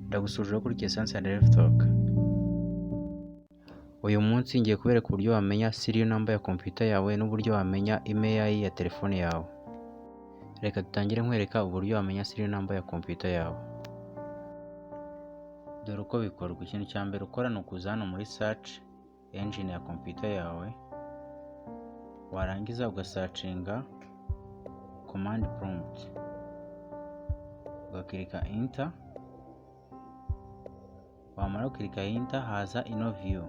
Ndagusuhuje ukurikiye Science and Life Talk. Uyu munsi ngiye kubereka uburyo wamenya serial number ya computer yawe n'uburyo wamenya IMEI ya telefone yawe. Reka dutangire nkwereka uburyo wamenya serial number ya computer yawe. Dore uko bikorwa. Ikintu cya mbere ukora ni ukuza hano muri search engine ya computer yawe, warangiza ugasearchinga command prompt, ugakirika enter. Wamara gukirika enter, haza ino view.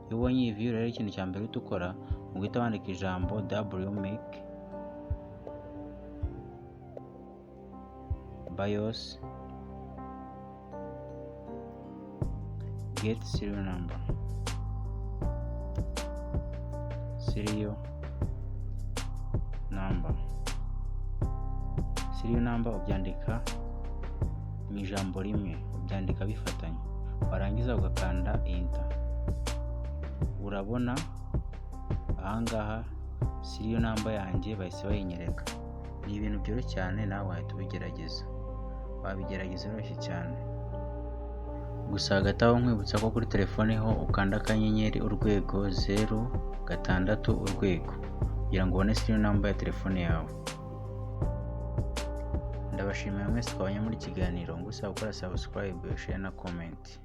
Iyo ubonye iyi view rero, ikintu cya mbere uhita ukora ni uguhita wandika ijambo wmake bios get serial number, serial number. Serial number ubyandika mu ijambo rimwe, ubyandika bifatanye, warangiza ugakanda enter. Urabona ahangaha serial number yanjye bahise bayinyereka. Ni ibintu byoroshye cyane, nawe wahita ubigerageza, wabigerageza biroroshye cyane. Gusa hagati aho nkwibutsa ko kuri telefone ho ukanda *#06# kugira ngo ubone serial number ya telefone yawe. Ndabashimiye mwese twabanye muri kiganiro, ngusaba gukora subscribe, share na comment.